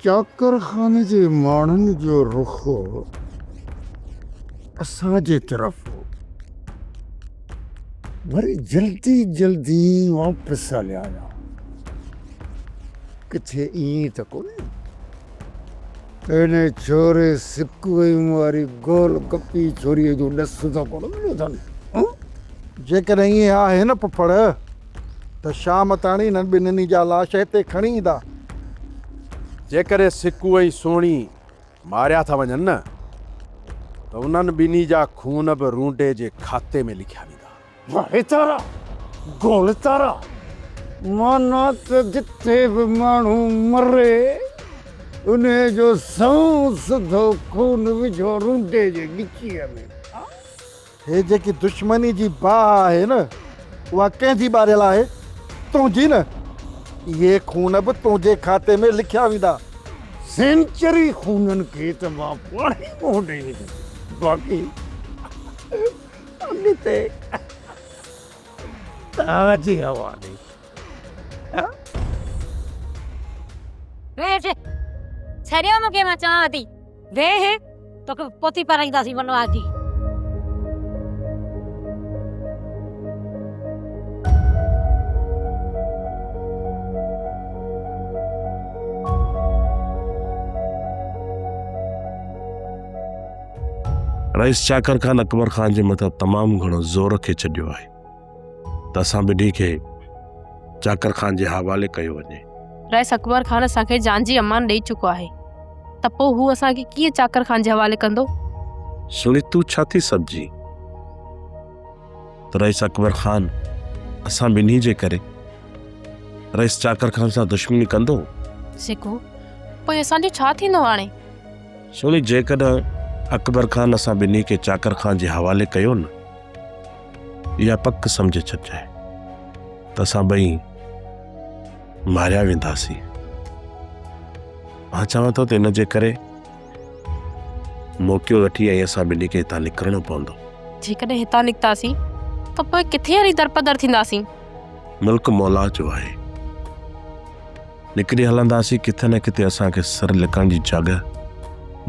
چاڪر خان جي ماڻهن جو رخ اسان جي طرف هو. وري جلدي جلدي واپس هليا آيا. ڪٿي ائين ته ڪونهي ته هن ڇوري سڪوئين واري گول گپي ڇوريء جو ڏس ته ڪونه مليو اٿن. جيڪڏهن ائين آهي نه پڦڙ ته شام تاڻي انهن ٻنهي جا لاش هتي کڻي ايندا. جيڪڏهن سڪو ۽ سهڻي ماريا ٿا وڃن نه ته انهن ٻنهي جا خون به رونڊي جي کاتي ۾ لکيا ويندا. واهه تارا، گول تارا، معنيٰ ته جتي به ماڻهو مري، انهيء جو سنئون سڌو خون وجهو رونڊي جي ڳچيء ۾. هي جيڪي دشمني جي باهه آهي نه، اها ڪنهن جي ٻاريل آهي؟ تنهنجي نه؟ اهي خون به تنهنجي کاتي ۾ لکيا ويندا. سينچري خونن کي ته مان پاڻ ئي منهن ڏئي ويندس، باقي اڳتي توهان جي حوالي. ويهه ڇڏيو مون کي مان چوانو ٿي. ويهه توکي پوتي پارائينداسين ونواس جي. رئيس چاڪر خان اڪبر خان جي مٿان تمام گهڻو زور رکي ڇڏيو آهي ته اسان ٻنهي کي چاڪر خان جي حوالي ڪيو وڃي. رئيس اڪبر خان اسان کي جان جي امان ڏئي چڪو آهي ته پوء هو اسان کي ڪيئن چاڪر خان جي حوالي ڪندو؟ سهڻي تون ڇا ٿي سمجهين ته رئيس اڪبر خان اسان ٻنهي جي ڪري رئيس چاڪر خان سان دشمني ڪندو؟ سڪو، پوء اسان جو ڇا ٿيندو هاڻي؟ سهڻي جيڪڏهن اڪبر خان اسان ٻنهي کي چاڪر خان جي حوالي ڪيو نه اها پڪ سمجهي ڇڏجانء ته اسان ٻئي ماريا وينداسين. مان چوان ٿو ته ان جي ڪري موقعو وٺي ۽ اسان ٻنهي کي هتان نڪرڻو پوندو. جيڪڏهن هتان نڪتاسين ته پوء ڪٿي هلي درپدر ٿينداسين؟ ملڪ مولا جو آهي. نڪري هلنداسين ڪٿي نه ڪٿي اسان کي سر لڪڻ جي جاڳهه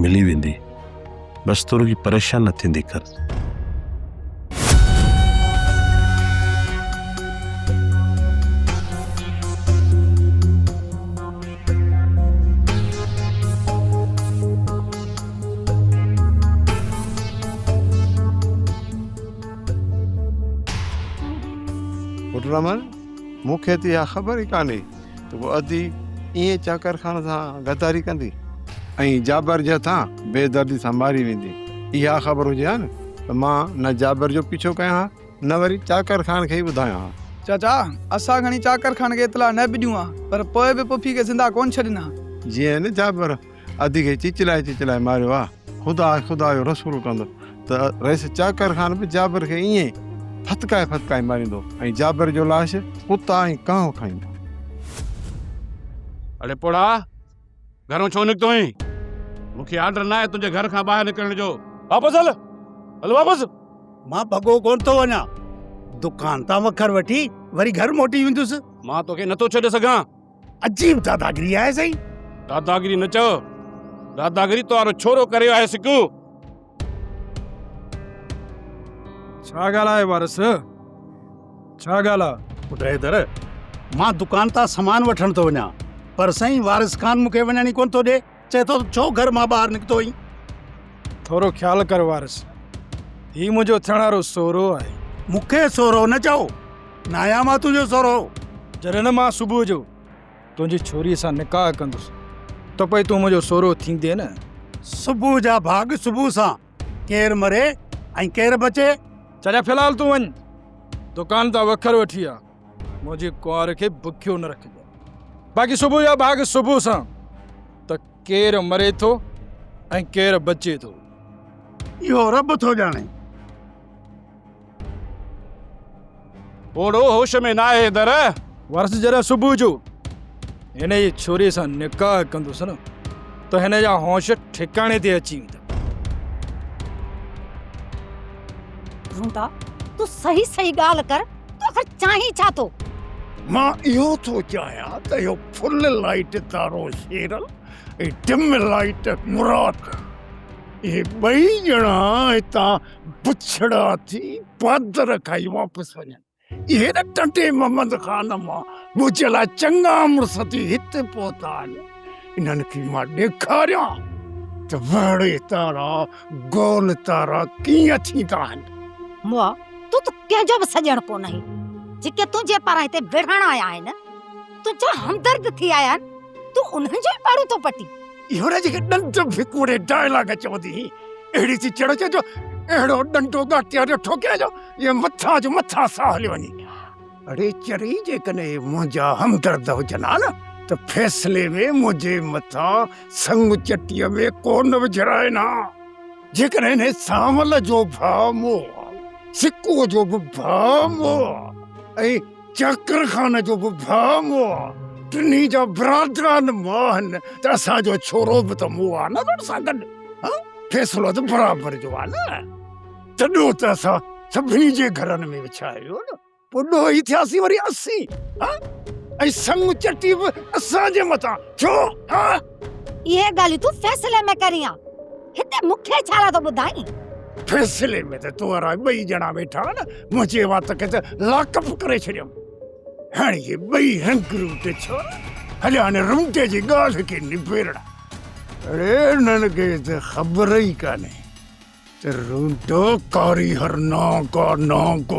ملي ويندي. بس تون رڳي پريشان نه ٿيندي ڪر. پٽ رمن، مون کي ته اها خبر ئي ڪانهي ته ڪو ادي ائين چاڪر خان سان غداري ڪندي ۽ جابر جي هٿان بي دردي سان ماري ويندي. اها خبر هجي ها نه ته مان نه جابر جو پيڇو ڪيان ها نه وري چاڪر خان کي ئي ٻڌايان ها. چاچا، اسان کڻي چاڪر خان کي اطلاع نه به ڏيون ها پر پوء به پڦي کي زنده ڪونه ڇڏين ها. جيئن نه جابر ادي کي چيچلائي چيچلائي ماريو آ. خدا ۽ خدا جو رسول ڪندو ته رئيس چاڪر خان به جابر کي ائين ئي ڦٿڪائي ڦٿڪائي ماريندو ۽ جابر جو لاش ڪتا ۽ ڪانء کائيندا. اڙي پوڙها، گهرئون ڇو نڪتو آهين؟ مون کي آرڊر ناهي تنهنجي گهر کان ٻاهر نڪرڻ جو. واپس هل، هل واپس. مان ڀڳو ڪونه ٿو وڃان. دڪان تان وکر وٺي وري گهر موٽي ويندس. مان توکي نٿو ڇڏي سگهان. عجيب داداگيري آهي سائين. داداگيري نه چئو، داداگيري تو وارو ڇورو ڪري ويو آهي سڪو. ڇا ڳالهه آهي وارث؟ ڇا ڳالهه آ؟ پٽ حيدر، مان دڪان تان سامان وٺڻ ٿو وڃان، پر سائين وارث خان مون کي وڃڻ ئي ڪونه ٿو ڏئي، چئي ٿو ته ڇو گهر مان ٻاهر نڪتو آهين؟ ٿورو خيال ڪر وارث، هي منهنجو ٿيڻ وارو سهرو آهي. مون کي سهرو نه چئو، ناهيان مان تنهنجو سهرو. جڏهن مان صبح جو تنهنجي ڇوريء سان نڪاح ڪندس ته پوء تون منهنجو سهرو ٿيندين نه؟ صبح جا ڀاڳ صبح سان، ڪير مري ۽ ڪير بچي. چاچا في الحال تون وڃ دڪان تان وکر وٺي آ، منهنجي ڪنوار کي بکيو نه رکجانء. باقي صبح جا ڀاڳ صبح سان ته ڪير مري ٿو ۽ ڪير بچي ٿو. اهو رب ٿو ڄاڻي. پوڙهو هوش ۾ ناهي در. وارث جڏهن صبح جو هن جي ڇوري سان نڪاح ڪندس نه ته هن جا هوش ٺڪاڻي تي اچي ويندا. روندا تون صحيح صحيح ڳالهه ڪر تون آخر چاهين ڇا ٿو؟ مان اهو ٿو چاهيان ته اهو فل لائيٽ تارو شيرل ۽ ڊم لائيٽ مراد، اهي ٻئي ڄڻا هتان بڇڙا ٿي پادر کائي واپس وڃن. اهي نه ٽنڊي محمد خان مان منهنجي لاء چڱا مڙس ٿي هتي پهتا آهن. انهن کي مان ڏيکاريان ته وهڙي تارا گول تارا ڪيئن ٿيندا آهن. مئا، تون ته ڪنهن جو به سڄڻ ڪونه آهين. جيڪي تنهنجي پاران هتي وڙهڻ آيا آهن، تنهنجا همدرد ٿي آيا آهن، تون انهن جو ئي پاڙون ٿو پٽين. اهو نه جيڪي ڏند ڀڪوڙي ڊائلاگ چوندي هئين، اهڙي ٿي چڙ اچي جو اهڙو ڏنڊو ڳاٽيان جو ٺوڪيان جو اهي مٿان جو مٿان ساهه هليو وڃي. اڙي چري جيڪڏهن اهي منهنجا همدرد هجن ها نه ته فيصلي ۾ منهنجي مٿان سڱ چٽيء ۾ ڪو نه وجهرائين ها. جيڪڏهن انهي سانول جو ڀاء مئو ها، سڪوء جو به ڀاء مئو ها ۽ چاڪر خان جو به ڀاء مئو ها، ٽنهي جا برادران مئا آهن ته اسان جو ڇورو به ته مئو آهي نه انهن سان گڏ. ها فيصلو ته برابر جو آهي نه. تڏو ته اسان سڀني جي گهرن ۾ وڇايو نه. پوء ڏوهي ٿياسين وري اسين، ها؟ ۽ سڱ چٽي به اسان جي مٿان، ڇو؟ ها؟ اهي ڳالهيون تون فيصلي ۾ ڪرين ها، هتي مون کي ڇا لاء ٿو ٻڌائين؟ فيصلي ۾ ته تو وارا ٻئي ڄڻا ويٺا ها نه، منهنجي وات کي ته لاڪ اپ ڪري ڇڏيم. هاڻي اهي ٻئي رنگ روٽ ڇورا هليا آهن رونٽي جي ڳالهه کي نبيرڻ. اڙي انهن کي ته خبر ئي ڪانهي ته رونٽو ڪاريهر نانگ آ نانگ،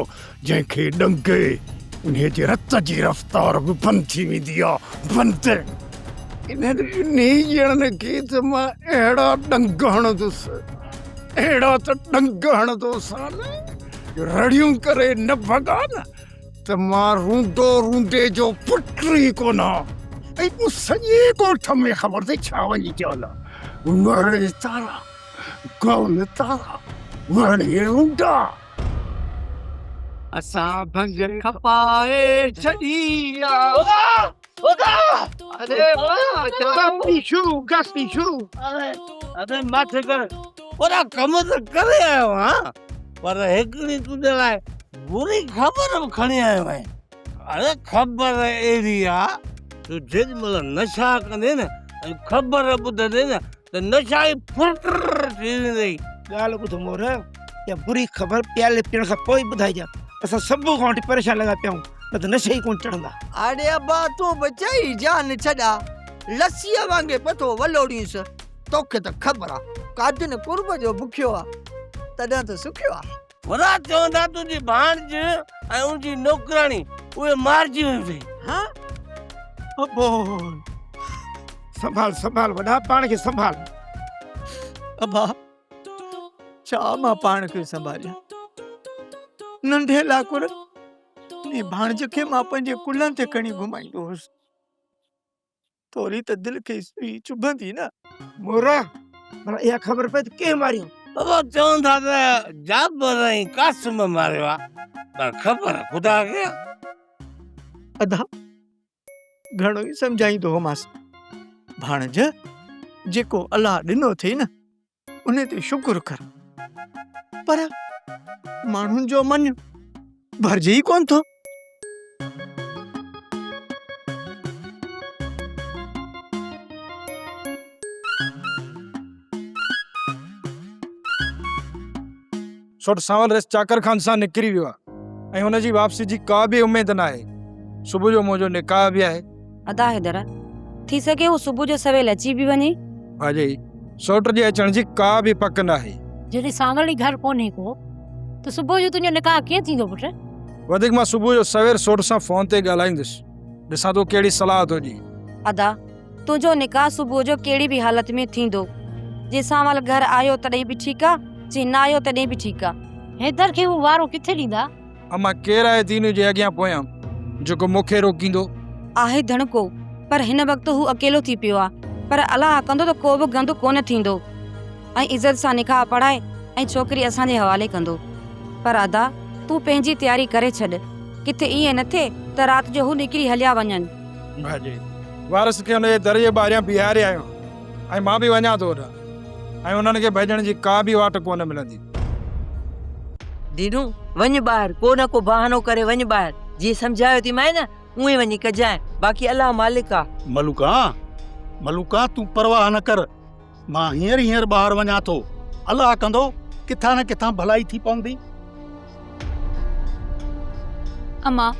جنهن کي ڏنگي انهيء جي رت جي رفتار به بند ٿي ويندي آ، بند. انهن ٻنهي ڄڻن کي ته مان اهڙا ڏنگ هڻندس، اهڙا ته ڏنگ هڻندوسان جو رڙيون ڪري نه ڀڳا نه ته مان رونڊو رونڊي جو پٽ ئي ڪونه آن. ۽ پوء سڄي ڳوٺ ۾ خبر اٿئي ڇا وڃي چوندا، وڙ تارا. گول تارا وڻي رونڊا. اسان ڀنگ کپائي ڇڏي آ. گاپي شروع گاپي شروع. ادي ماٺ ڪر وڏا ڪم ته ڪري آيو آهيان پر هڪڙي تنهنجي لاء بري خبر به کڻي آيو آهيان. اڙي خبر اهڙي آ جو جيڏي مهل نشا ڪندين نه ۽ خبر ٻڌندين نه ته نشا ئي ڦرٽر ٿي ويندئي. ڳالهه ٻڌ مور، اها بري خبر پيالي پيئڻ کان پوء ئي ٻڌائجان. اسان صبح کان وٺي پريشان لڳا پيا آهيون، نه ته نشي ئي ڪونه چڙهندا. اڙي ابا تون به چئي جان ڇڏا، لسيء وانگي پٿو ولوڙينس. توکي ته خبر آ، قادن قرب جو بکيو آ، تڏهن ته سکيو آ. ڀلا چوندا تنهنجي ڀاڻج ۽ ان جي نوڪراڻي اهي مارجي ويون اٿئي. ها؟ ابو سنڀال سنڀال وڏا پاڻ کي سنڀال. ابا ڇا مان پاڻ کي سنڀاليان؟ ننڍي لاڪر انهي ڀاڻج کي مان پنهنجي ڪلهن تي کڻي گهمائيندو هوس. ٿوري ته دل کي سوئي چڀندي نه. مورا، ڀلا اها خبر پئي ته ڪنهن ماريو؟ بابا چون ٿا ته جابر ۽ قاسم ماريو آ، پر خبر خدا کي آ. ادا، گهڻو ئي سمجهائيندو هومانس، ڀاڻج، جيڪو الله ڏنو اٿئي نه، ان تي شڪر ڪر. پر ماڻهن جو من ڀرجي ئي ڪونه ٿو. سوٽ سانول رئيس چاڪر خان سان نڪري ويو آهي ۽ هن جي واپسي جي ڪا به اميد ناهي. صبح جو منهنجو نڪاح به آهي. ادا حيدر، ٿي سگهي هو صبح جو سويل اچي به وڃي. ڀاڄائي، سوٽ جي اچڻ جي ڪا به پڪ ناهي. جڏهن سانول ئي گهر ڪونهي ڪو ته صبح جو تنهنجو نڪاح ڪيئن ٿيندو پٽ؟ وڌيڪ مان صبح جو سوير سوٽ سان فون تي ڳالهائيندس. ڏسان ٿو ڪهڙي صلاح ٿو ڏئي. ادا، تنهنجو نڪاح صبح جو ڪهڙي به حالت ۾ ٿيندو. جي سانول گهر آيو تڏهن به ٺيڪ آ، جي نه آيو تڏهن به ٺيڪ آ. حيدر کي هو وارو ڪٿي ڏيندا؟ امان، ڪير آهي دينو جي اڳيان پويان، جيڪو مون کي روڪيندو؟ آهي ڌڻڪو، پر هن وقت هو اڪيلو ٿي پيو آ. پر الله ڪندو ته ڪو به گند ڪونه ٿيندو ۽ عزت سان نڪاح پڙهائي ۽ ڇوڪري اسان جي حوالي ڪندو. پر ادا، تون پنهنجي تياري ڪري ڇڏ. ڪٿي ائين نه ٿئي ته رات جو هو نڪري هليا وڃن. ڀاڄي، وارث کي ان جي در جي ٻاهريان بيهاري آيو آهيان ۽ مان به وڃان ٿو اوڏانهن ۽ انهن کي ڀڄڻ جي ڪا به واٽ ڪونه ملندي. دينو، وڃ ٻاهر، ڪو نه ڪو بهانو ڪري وڃ ٻاهر، جيئن سمجهايو ٿي مانء نه، اونئين وڃي ڪجانء، باقي الله مالڪ آ. ملوڪا، ملوڪا تون پرواهه نه ڪر، مان هينئر هينئر ٻاهر وڃان ٿو. الله ڪندو ڪٿان نه ڪٿان ڀلائي ٿي پوندي. امان،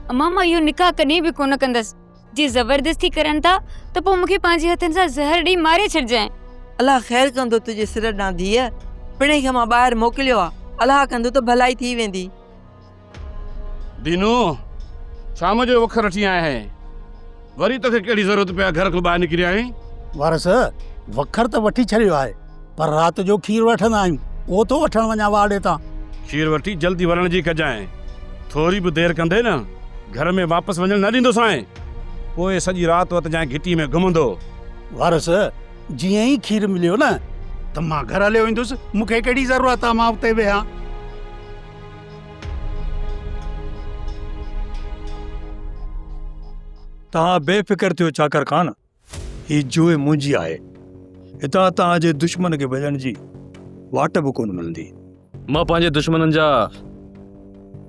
امان مان اهو نڪاح ڪڏهن به ڪونه ڪندس. جي زبردستي ڪرن ٿا ته پوء مون کي پنهنجي هٿن سان زهر ڏئي ماري ڇڏجانء. الله خير ڪندو تنهنجي سر ڏانهن ڌيء، پڻهين کي مان ٻاهر موڪليو آ، الله ڪندو ته ڀلائي ٿي ويندي. دينو، شام جو وکر وٺي آيو آهين، وري توکي ڪهڙي ضرورت پئي آ گهر کان ٻاهر نڪري آئين؟ وارث، وکر ته وٺي ڇڏيو آهي، پر رات جو کير وٺندا آهيون، اهو ٿو وٺڻ وڃان واڙي تان. کير وٺي جلدي ورڻ جي ڪجانء، ٿوري به دير ڪندين نه، گهر ۾ واپس وڃڻ نه ڏيندوسانء، پوء سڄي رات وتجانء گهٽي ۾ گهمندو. وارث، جيئن ئي کير مليو نه ته مان گهر هليو ايندس، مون کي ڪهڙي ضرورت آ مان اتي ويهان. توهان بي فڪر ٿيو چاڪر خان، هي جوء منهنجي آهي. هتان توهان جي دشمن کي ڀڄڻ جي واٽ به ڪونه ملندي. مان پنهنجي دشمنن جا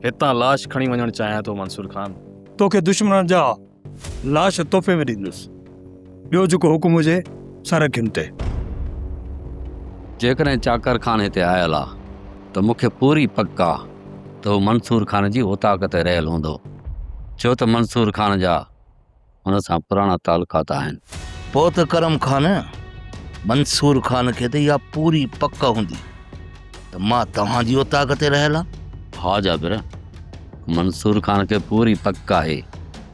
هتان لاش کڻي وڃڻ چاهيان ٿو منصور خان. توکي دشمنن جا لاش تحفي ۾ ڏيندس. ٻيو جيڪو حڪم هجي سر اکين تي. جيڪڏهن چاڪر خان هتي آيل آ ته مون کي پوري پڪ آ ته هو منصور خان جي اوطاق تي رهيل هوندو. ڇو ته منصور خان جا هن سان پراڻا تعلقات آهن. پوء ته ڪرم خان، منصور خان کي ته اها پوري پڪ هوندي ته مان توهان جي اوطاق تي رهيل آهيان. ها جابر، منصور خان کي پوري پڪ آهي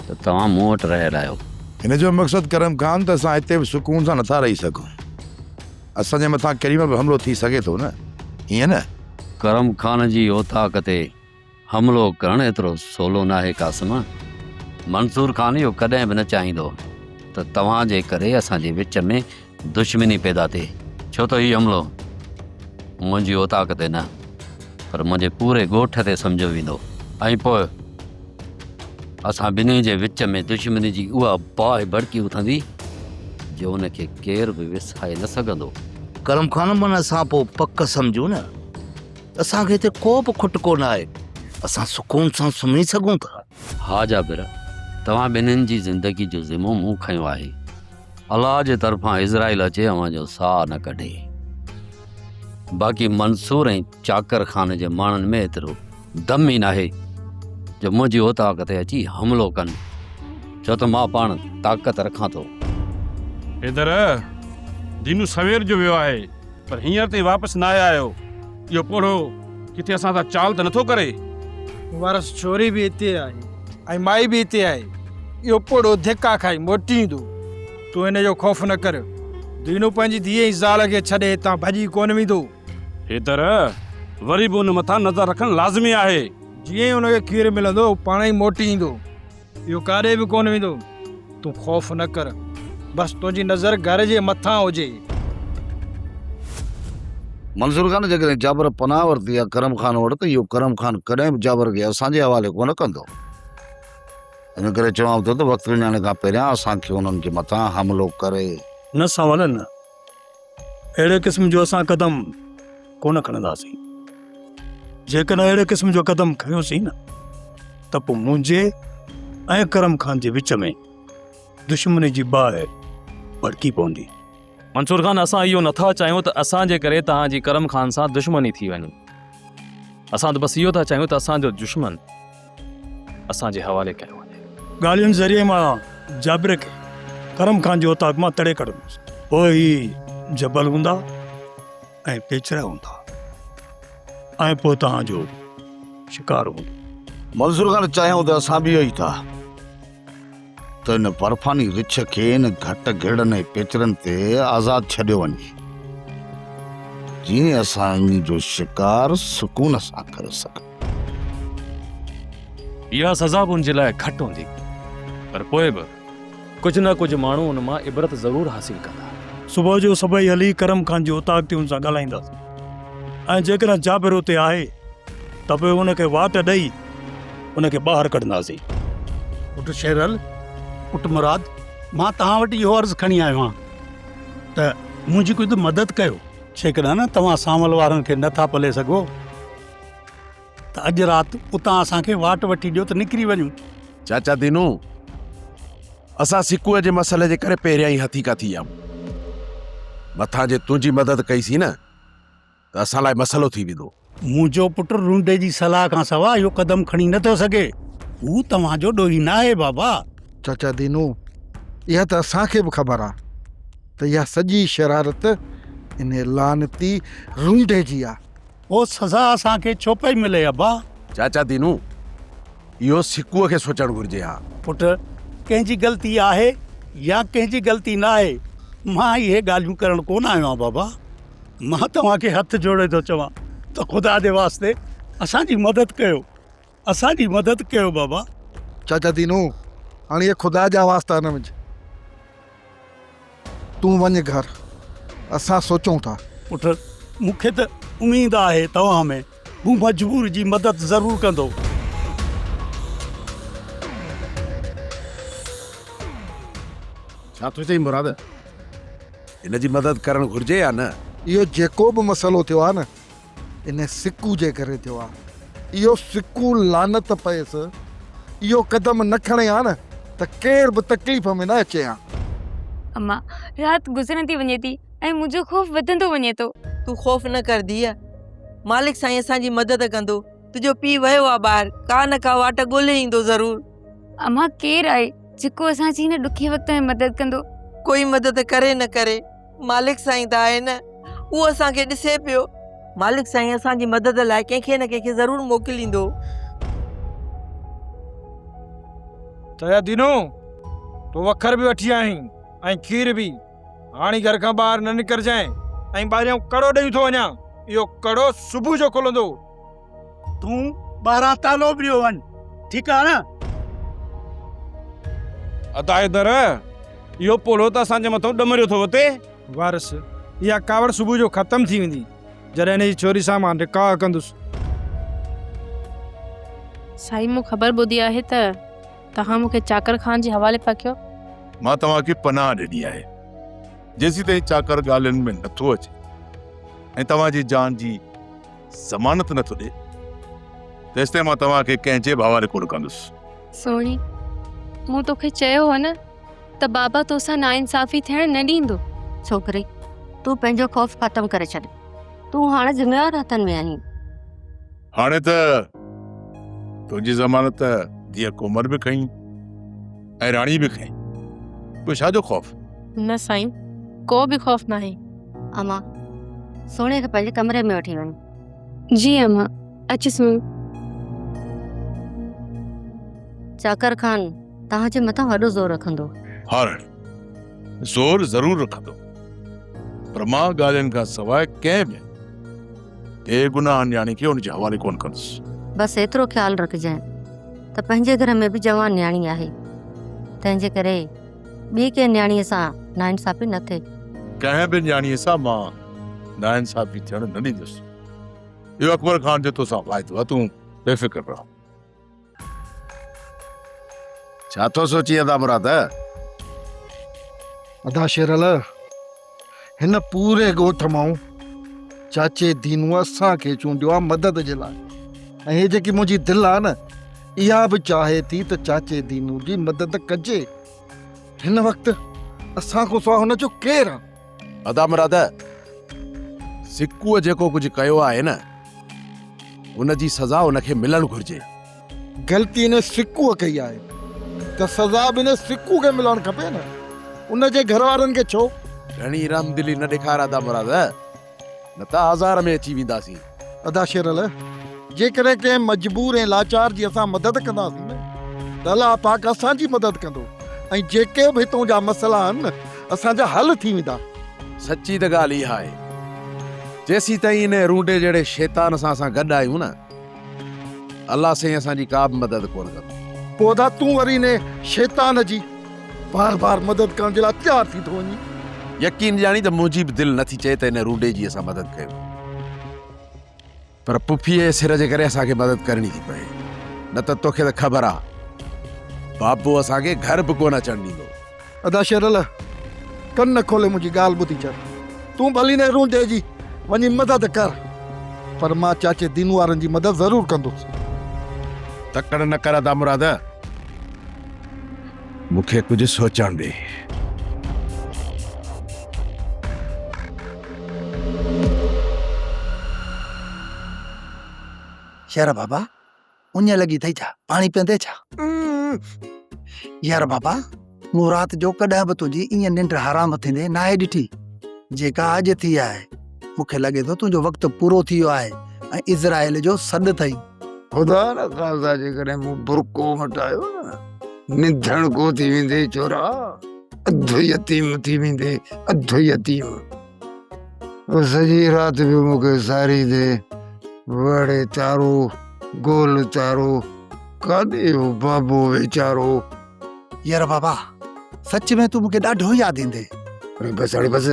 ته توهان مون وٽ رهيل آهيو. هن جو مقصد ڪرم خان ته اسان هتي به سڪون سان نٿا رهي سگهون. اسان جي مٿان ڪيڏي مهل به حملو ٿي سگهي ٿو نه، ائين نه؟ ڪرم خان جي اوطاق تي حملو ڪرڻ ايترو سولو ناهي قاسم. منصور خان اهو ڪڏهن به نه چاهيندو ته توهان جي ڪري اسان جي وچ ۾ دشمني پيدا ٿئي. ڇو ته هي حملو منهنجي اوطاق تي نه پر منهنجي پوري ڳوٺ تي سمجهيو ويندو ۽ پوء اسان ٻنهي جي وچ ۾ دشمني جي اها باهه ڀڙڪي اٿندي جو ان کي ڪير به وسائي نه سگهندو. ڪرم خان من اسان پوء پڪ سمجهون نه. اسان کي هتي ڪو به کٽڪو نه آهي، اسان سڪون سان سمهي سگهون ٿا. ها جابر، توهان ٻنهين جي زندگي جو ذمو مون کنيو آهي. الله جي طرفان عزرائيل اچي اوهان جو ساهه نه ڪڍي. باقي منصور ۽ چاڪر خان جي ماڻهن ۾ ايترو دم ئي ناهي جو منهنجي اوطاق تي اچي حملو ڪن، ڇو ته مان پاڻ طاقت رکان ٿو. حيدر، دينو سوير جو ويو آهي. پر هينئر تائين واپس ناهي آيو. اهو پوڙهو ڪٿي اسان سان چال ته نٿو ڪري؟ وارث ڇوري به هتي آهي ۽ مائي به هتي آهي. اهو پوڙهو ڌڪا کائي موٽي ايندو. تون هن جو خوف نه ڪر. دينو پنهنجي ڌيء ۽ زال کي ڇڏي هتان ڀڄي ڪونه ويندو. حيدر، وري به ان مٿان نظر رکڻ لازمي آهي. جيئن ئي هن کي کير ملندو، هو پاڻ ئي موٽي ايندو. اهو ڪاڏي به ڪونه ويندو. تون خوف نه ڪر. بس تنهنجي نظر گهر جي مٿان هجي. منصور خان جيڪڏهن جابر پناهه ورتي آ ڪرم خان وٽ ته اهو ڪرم خان ڪڏهن به جابر کي اسان جي حوالي ڪونه ڪندو. ان ڪري چوان ٿو ته وقت وڃائڻ کان پهريان اسان کي انهن جي مٿان حملو ڪري. نه سانول نه. اهڙي قسم جو اسان قدم ڪونه کڻنداسين. جيڪڏهن اهڙي قسم جو قدم کنيوسين نه ته پوء منهنجي ۽ ڪرم خان جي وچ ۾ دشمني جي باهه ڀڙڪي پوندي. منصور خان اسان اهو نٿا چاهيون ته اسان جي ڪري توهان جي ڪرم خان سان دشمني ٿي وڃي. اسان ته بس اهو ٿا چاهيون ته اسان جو دشمن اسان جي حوالي ڪيو وڃي. ڳالهين ذريعي مان جابر کي ڪرم خان جي اوطاق مان تڙي ڪڍندس. پوء هي جبل هوندا ۽ پيچرا هوندا ۽ پوء توهان جو شڪار هوندو. منصور خان چاهيون ته اسان به اهو ئي ٿا ته ان برفاني رڇ کي ان گهٽ گهيڙن ۽ پيچرن تي آزاد ڇڏيو وڃي، جيئن اسان ان جو شڪار سڪون سان ڪري سگهون. اها سزا به ان جي لاء گهٽ هوندي، پر پوء به ڪجهه نه ڪجهه ماڻهو ان مان عبرت ضرور حاصل ڪندا. صبح جو سڀئي هلي ڪرم خان جي اوطاق تي ان سان ڳالهائينداسين ۽ جيڪڏهن جابر اتي آهي ته پوء ان کي واٽ ڏئي ان کي ٻاهر ڪڍنداسين. پٽ شيرل، پٽ مراد، مان توهان وٽ اهو عرض کڻي آيو آهيان ته منهنجي ڪجهه مدد ڪيو. جيڪڏهن توهان سانول وارن کي نه ٿا پلي سگهو ته اڄ رات اتان اسان کي واٽ وٺي ڏيو ته نڪري وڃون. چاچا دينو، اسان سڪوء جي مسئلي جي ڪري پهريان ئي هٿيڪا ٿي ويا آهيون. مٿان جي تنهنجي مدد ڪئي سين نه ته اسان لاء مسئلو ٿي ويندو. منهنجو پٽ رونڊي جي صلاح کان سواء اهو قدم کڻي نه ٿو سگهي. هو توهان جو ڏوهي ناهي بابا. چاچا دينو، اها ته اسان کي به خبر آ ته اها سڄي شرارت انهي لعنتي رونڊي جي آ. پوء سزا اسان کي ڇو پئي ملي ابا؟ چاچا دينو، اهو سڪوء کي سوچڻ گهرجي ها. پٽ، ڪنهن جي غلطي آهي يا ڪنهن جي غلطي ناهي، مان اهي ڳالهيون ڪرڻ ڪونه آيو آهيان بابا. مان توهان کي هٿ جوڙي ٿو چوان ته خدا جي واسطي اسان جي مدد ڪيو، اسان جي مدد ڪيو بابا. چاچا دينو، هاڻي اهي خدا جا واسطا نه وجهه. تون وڃ گهر، اسان سوچون ٿا. پٽ، مون کي ته اميد آهي توهان ۾، هو مجبور جي مدد ضرور ڪندو. ڇا ٿو چئين مراد؟ هن جي مدد ڪرڻ گهرجي يا نه؟ اهو جيڪو به مسئلو ٿيو آهي نه، ان سڪو جي ڪري ٿيو آهي. اهو سڪو لعنت پئيس، اهو قدم نه کڻي ها نه ته ڪير به تڪليف ۾ نه اچي ها. اما، رات گذرندي وڃي ٿي ۽ منهنجو خوف وڌندو وڃي ٿو. تون خوف نه ڪر ڌيء، مالڪ سائين اسان جي مدد ڪندو. تنهنجو پيء ويو آهي ٻاهر، ڪا نه ڪا واٽ ڳولي ايندو ضرور. اما، ڪير آهي جيڪو اسان جي هن ڏکي وقت ۾ مدد ڪندو؟ ڪوئي مدد ڪري نه ڪري، مالڪ سائين ته آهي نه، اهو اسان کي ڏسي پيو. مالڪ سائين اسان جي مدد لاء ڪنهن کي نه ڪنهن کي ضرور موڪليندو. چيا دينو، تون وکر به وٺي آئين ۽ کير به. هاڻي گهر کان ٻاهر نه نڪرجانء ۽ ٻاهريان ڪڙو ڏئي ٿو وڃان. اهو ڪڙو صبح جو کلندو. تون ٻاهران تالو به ڏيو وڃ، ٺيڪ آ نه؟ ادا حيدر، اهو پوڙهو ته اسان جي مٿئون ڏمريو ٿو وتي. وارث، اها ڪاوڙ صبح جو ختم ٿي ويندي، جڏهن هن جي ڇوري سان مان نڪاح ڪندس. سائين مون خبر ٻڌي آهي ته توهان مون کي چاڪر خان جي حوالي پيا ڪيو. مان توهان کي پناهه ڏني آهي. جيسيتائين چاڪر ڳالهين ۾ نٿو اچي ۽ توهان جي جان جي ضمانت نٿو ڏئي، تيستائين مان توهان کي ڪنهن جي به حوالي ڪونه ڪندس. سهڻي، مون توکي چيو هو نه ته بابا توسان ناانصافي ٿيڻ نه ڏيندو. ڇوڪري، تون پنهنجو خوف ختم ڪري ڇڏ. تون هاڻ ذميوار هٿن ۾ آهين. هاڻي ته تنهنجي ضمانت ڌيء ڪومل به کنئي ۽ راڻي به کنئي. پوء ڇا جو خوف؟ نه سائين، ڪو به خوف ناهي. امان، سهڻي کي پنهنجي ڪمري ۾ وٺي وڃ. جي امان، اچ سهڻي. چاڪر خان توهان جي مٿان وڏو زور رکندو. ها راڻي، زور ضرور رکندو، پر مان ڳالهين کان سواء ڪنهن به بيگناهه نياڻي کي ان جي حوالي ڪونه ڪندس. بس ايترو خيال رکجانء ته پنهنجي گهر ۾ به جوان نياڻي آهي، تنهن جي ڪري ٻي ڪنهن نياڻيء سان ناانصافي نه ٿئي. ڪنهن به نياڻيء سان مان ناانصافي ٿيڻ نه ڏيندس. اهو اڪبر خان جو توسان واعدو آهي، تون بي فڪر رهه. ڇا ٿو سوچين ادا مراد؟ ادا شيرل، هن پوري ڳوٺ مان چاچي دينوء اسان کي چونڊيو آهي مدد جي لاء ۽ هي جيڪي منهنجي دل آهي نه اها به چاهي ٿي ته چاچي دينو جي مدد ڪجي. هن وقت اسان کان سواء هن جو ڪير آ؟ ادا مراد، سڪوء جيڪو ڪجهه ڪيو آهي نه، ان جي سزا ان کي ملڻ گهرجي. غلطي ان سڪوء ڪئي آهي ته سزا به ان سڪوء کي ملڻ کپي نه، ان جي گهر وارن کي ڇو؟ گهڻي رحمدلي نه ڏيکار ادا مراد، نه ته آزار ۾ اچي وينداسين. ادا شيرل، جيڪڏهن ڪنهن مجبور ۽ لاچار جي اسان مدد ڪنداسين نه ته الله پاڪ اسان جي مدد ڪندو ۽ جيڪي به هتون جا مسئلا آهن نه اسان جا حل ٿي ويندا. سچي ته ڳالهه اها آهي، جيسيتائين انهيء رونڊي جهڙي شيطان سان اسان گڏ آهيون نه، الله سائين اسان جي ڪا به مدد ڪونه ڪندو. پوء ادا تون وري انهيء شيطان جي بار بار مدد ڪرڻ جي لاء تيار ٿي ٿو وڃين. يقين ڄاڻي ته منهنجي به دل نٿي چئي ته ان رونڊي جي اسان مدد ڪيون. پر پڦيء جي سر جي ڪري اسان کي مدد ڪرڻي ٿي پئي. نه ته توکي ته خبر آ، بابو اسان کي گهر به ڪونه اچڻ ڏيندو. ادا شيرل، ڪن کولي منهنجي ڳالهه ٻڌي ڇڏ. تون ڀلي انهيء رونڊي جي وڃي مدد ڪر، پر مان چاچي دينو وارن جي مدد ضرور ڪندس. تڪڙ نه ڪر ادا مراد. مون کي ڪجهه سوچڻ ڏي. شير بابا، اڃ لڳي اٿئي ڇا؟ پاڻي پيئندين ڇا؟ يار بابا، مون رات جو ڪڏهن به تنهنجي ائين ننڊ حرام ٿيندي ناهي ڏٺي، جيڪا اڄ ٿي آهي. مون کي لڳي ٿو تنهنجو وقت پورو ٿي ويو آهي ۽ عزرائيل جو سڏ اٿئي. خدا نه خاصا جيڪڏهن مون برقعو مٽايو نه، نڌڻڪو ٿي ويندين ڇورا، اڌ يتيم ٿي ويندين، اڌ يتيم. او سڄي رات پيو مون کي ساريندي، وڙي تارو، گول تارو، ڪاڏي ويو بابو ويچارو. يار بابا، سچ ۾ تون مون کي ڏاڍو ياد ايندين. اڙي بس اڙي بس،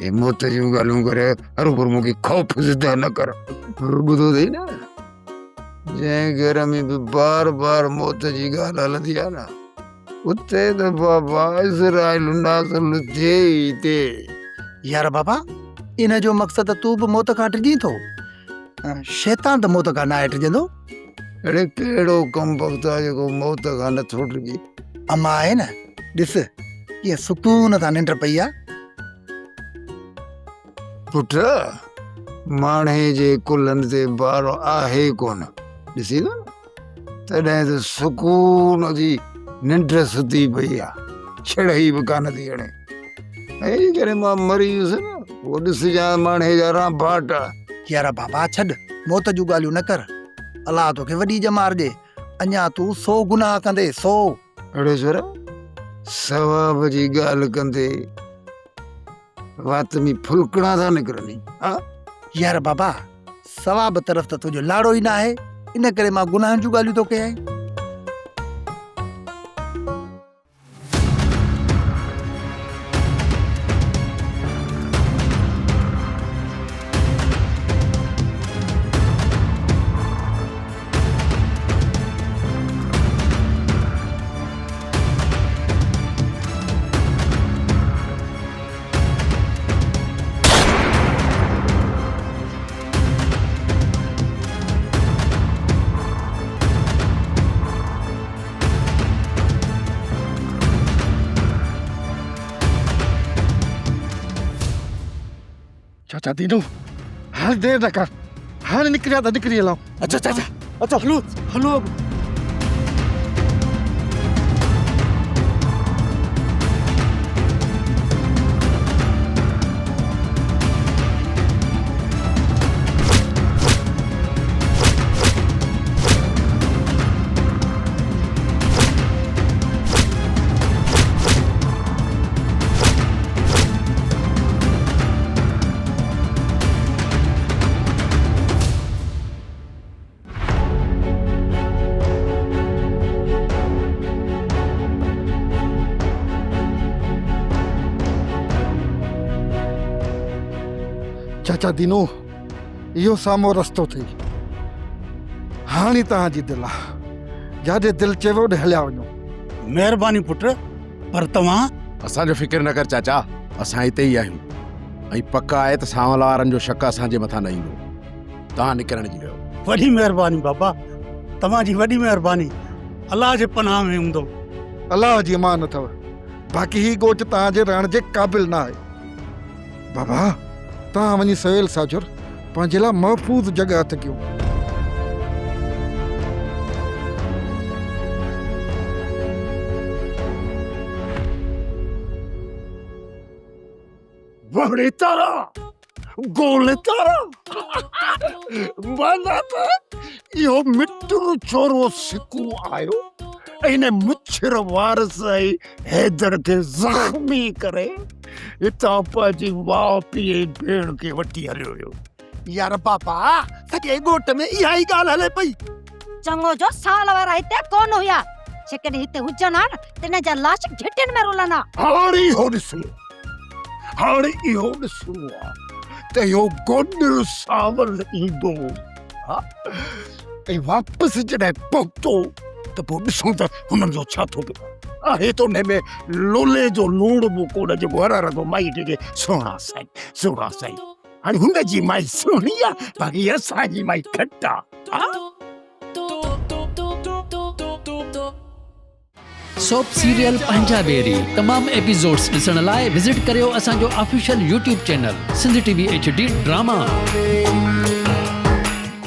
هي موت جون ڳالهيون ڪري هروڀرو مون کي خوف زده نه ڪر. ٻڌو اٿئي نه، جنهن گهر ۾ به بار بار موت جي ڳالهه هلندي آهي نه، اتي ته بابا عزرائيل نازل ٿئي ئي ٿئي. يار بابا، ان جو مقصد ته تون به موت کان ڊڄين ٿو. شيطان ته موت کان ناهي ڊڄندو. اڙي ڪهڙو ڪمبخت آهي جيڪو موت کان نٿو ڊڄي. اما آهي نه، ڏس ڪيئن سڪون سان ننڊ پئي آ. پٽ، ماڻهي جي ڪلهن تي بار آهي ڪونه، ڏسين ٿو نه، تڏهن ته سڪون جي ننڊ ستي پئي آ، ڇڙهي به ڪانه ٿي هڻي. ۽ جيڪڏهن مان مري ويس نه، پوء ڏسجان ماڻهي جا رانڀاٽ. يار بابا ڇڏ، موت جون ڳالهيون نه ڪر. الله توکي وڏي ڄمار ڏي، اڃا تون سو گناهه ڪندين، سو. اڙي ڇورا، ثواب جي ڳالهه ڪندي وات ۾ ڦلڪڻا ٿا نڪرن ها. يار بابا، ثواب طرف ته تنهنجو لاڙو ئي ناهي، ان ڪري مان گناهن جون ڳالهيون ٿو ڪيائين. چاچا دينو هاڻي دير نه ڪر هاڻي نڪريا ته نڪري هلون اچو چاچا اچو هلو هلو چاچا دينو اهو سامهون رستو اٿئي هاڻي توهان جي دل آ جاڏي دل چيو اوڏي هليا وڃو. مهرباني پٽ پر توهان؟ اسان جو فڪر نه ڪر چاچا اسان هتي ئي آهيون ۽ پڪ آهي ته سانول وارن جو شڪ اسان جي مٿان نه ايندو. توهان نڪرڻ جي ڪيو. وڏي مهرباني بابا توهان جي وڏي مهرباني الله جي پناهه ۾ هوندو. الله جي امان اٿو باقي هي ڳوٺ توهان جي رهڻ جي قابل نه آهي. بابا توهان وڃي سويل ساجھر پنهنجي لاء محفوظ جڳهه هٿ ڪيو. وهڙي تارا گول تارا معنيٰ ته اهو مٽر چورو سڪو آيو ۽ هن مڇر وارث ۽ حيدر کي زخمي ڪري هتان پنهنجي ماء پيء ۽ ڀيڻ کي وٺي هليو ويو. يار بابا سڄي ڳوٺ ۾ اها ئي ڳالهه هلي پئي. چڱو جو سال وارا هتي ڪونه هيا، جيڪڏهن هتي هجن ها نه ته انهن جا لاش گهٽين ۾ رلن ها. هاڻي اهو ڏسڻو هاڻي اهو ڏسڻو آ ته اهو گوڏڙ سانول ايندو ها ۽ واپس جڏهن پهتو ته پوء ڏسون ته هنن جو ڇا ٿو پئي. آهي ته انهي ۾ لولي جو لوڻ به ڪونه جيڪو هر هر ٿو مائي کي سهڻا سائين سهڻا سائين. هاڻي هن جي مائي سهڻي آ باقي اسان جي مائي گهٽ آ. سوپ سيريل پنهنجا ويري تمام ايپيسوڊز ڏسڻ لاء وزٽ ڪريو اسان جو official YouTube channel Sindh T V H D drama.